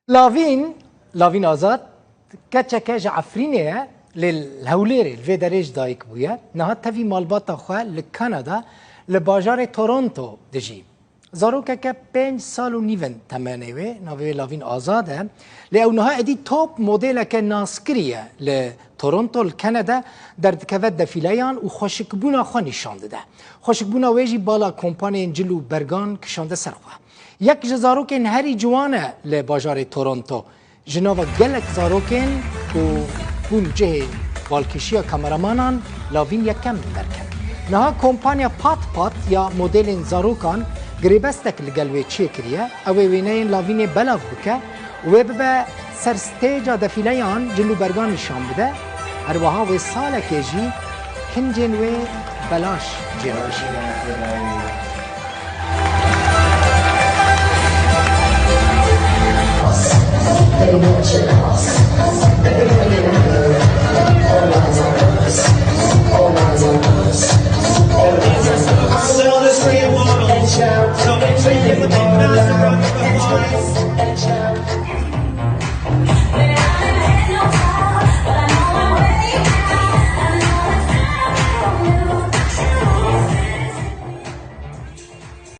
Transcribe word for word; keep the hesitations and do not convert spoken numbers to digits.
Lavîn, Lavîn Azad, keçeke ji Efrînê ye, lê li Hewlêrê li vê derê ji dayik bûye. Niha tevî malbata xwe li Kanada, li bajarê Toronto dijî. Zarokeke pênc sal û nîv in temenê wê, navê wê Lavîn Azad e. Lê ew niha êdî top modeleke naskirî ye li Toronto, li Kanada, derdikeve defîleyan û xweşikbûna xwe nîşan dide. Xweşikbûna wê jî bala kompaniyên cil û bergan kişande ser xwe. Yek ji zarokên herî ciwan e li bajarê Toronto. Ji nava gelek zarokên ku bûn cihê balkêşiya kameramanan, Lavîn yekem derket. Niha kompanya Pat Pat ya modelên zarokan girêbestek li gel wê çêkiriye. Ew ê wêneyên Lavînê belav bike û wê bibe ser stêca defîleyan cil û bergan nîşan bide. Her wiha wê salekê jî kincên wê belaş cênivîşîne.